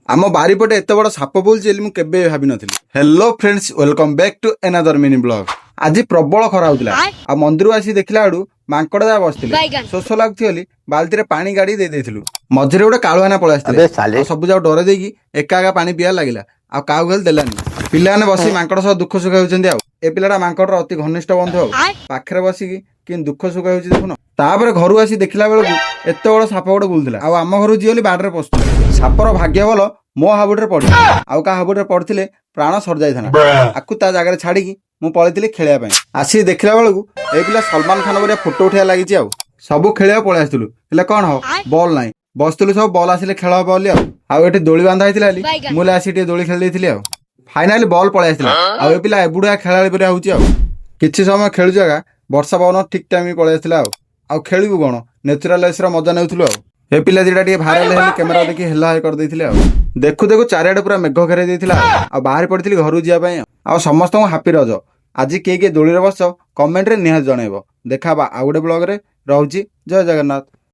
ଆମ ବାରିପଟେ ଏତେ ବଡ଼ ସାପ ବୁଲୁଛି ବୋଲି ମୁଁ କେବେ ବି ଭାବିନଥିଲି। Hello friends, welcome back to another mini vlog. ଆଜି ପ୍ରବଳ ଖରା ହଉଥିଲା ଆଉ ମନ୍ଦିରକୁ ଆସି ଦେଖିଲା ବେଳୁ ମାଙ୍କଡ ଯାକ ବସିଥିଲେ। ବାଇଗଣ। ଶୋଷ ଲାଗୁଛି ବୋଲି ବାଲ୍ଟିରେ ପାଣି ଗାଡି ଦେଇ ଦେଇଥିଲୁ। ମଝିରେ ଗୋଟେ କାଳୁଆନା ପଳେଇ ଆସିଥିଲେ। अबे साले। ଆଉ ସବୁ ଯାକ ଡର ଦେଇକି ଏକା ଏକା ପାଣି ପିଇବା ଲାଗିଲା ଆଉ କାହାକୁ ହେଲେ ଦେଲାନି। ପିଲାମାନେ ବସି ମାଙ୍କଡ ସହ ଦୁଃଖ ସୁଖ ହେଉଛନ୍ତି। ଆଉ ଏ ପିଲାଟା ମାଙ୍କଡର ଅତି ଘନିଷ୍ଠ ବନ୍ଧୁ ଆଉ ପାଖରେ ବସିକି କିନ୍ତୁ ଦୁଃଖ ସୁଖ ହେଉଛି ଦେଖୁନ। ତାପରେ ଘରୁ ଆସି ଦେଖିଲା ବେଳକୁ ଏତେ ବଡ ସାପ ଗୋଟେ ବୁଲୁଥିଲା ଆଉ ଆମ ଘରୁ ଯିଏ ବୋଲି ବାଡରେ ପଶୁଥିଲା। ସାପର ଭାଗ୍ୟ ଭଲ, ମୋ ହାବୁଡରେ ପଡିଲା। ଆଉ କାହା ହାବୁଡରେ ପଡିଥିଲେ ପ୍ରାଣ ସରିଯାଇଥାନ୍ତା। ଆକୁ ତା ଜାଗାରେ ଛାଡିକି ମୁଁ ପଳେଇଥିଲି ଖେଳିବା ପାଇଁ। ଆସିକି ଦେଖିଲା ବେଳକୁ ଏଇ ପିଲା ସଲମାନ ଖାନ ପରିଆ ଫଟୋ ଉଠେଇବା ଲାଗିଛି। ଆଉ ସବୁ ଖେଳିବାକୁ ପଳେଇ ଆସିଥିଲୁ, ହେଲେ କଣ ହବ, ବଲ୍ ନାହିଁ। ବସିଥିଲୁ ସବୁ, ବଲ୍ ଆସିଲେ ଖେଳ ହବ ବୋଲି। ଆଉ ଏଠି ଦୋଳି ବାନ୍ଧା ହେଇଥିଲା ବୋଲି ବାଇଗଣ। ମୁଁ ହେଲେ ଆସିକି ଟିକେ ଦୋଳି ଖେଳି ଦେଇଥିଲି। ଆଉ ଫାଇନାଲି ବଲ୍ ପଳେଇ ଆସିଥିଲା ଆଉ ଏ ପିଲା ଏବୁଡିଆ ଖେଳାଳି ପରିଆ ହଉଛି। ଆଉ କିଛି ସମୟ ଖେଳୁ ଜାଗା ବର୍ଷା ପବନ ଠିକ ଟାଇମ ପଳେଇ ଆସିଥିଲା। ଆଉ ଖେଳିବୁ କଣ, ନ୍ୟାଚୁରାଲ ଏସିର ମଜା ନେଉଥିଲୁ। ଆଉ ଏ ପିଲା ଦିଟା ଟିକେ ଭାଇରାଲ ହେଲେ କ୍ୟାମେରା ଦେଖି ହେଲା ହେଇ କରିଦେଇଥିଲେ। ଆଉ ଦେଖୁ ଦେଖୁ ଚାରିଆଡେ ପୁରା ମେଘ ଘେରେଇ ଦେଇଥିଲା। ଆଉ ବାହାରି ପଡିଥିଲି ଘରକୁ ଯିବା ପାଇଁ। ଆଉ ସମସ୍ତଙ୍କୁ ହାପି ରଜ। ଆଜି କିଏ କିଏ ଦୋଳିରେ ବସ, କମେଣ୍ଟରେ ନିହାତି ଜଣେଇବ। ଦେଖା ହବା ଆଉ ଗୋଟେ ବ୍ଲଗରେ। ରହୁଛି, ଜୟ ଜଗନ୍ନାଥ।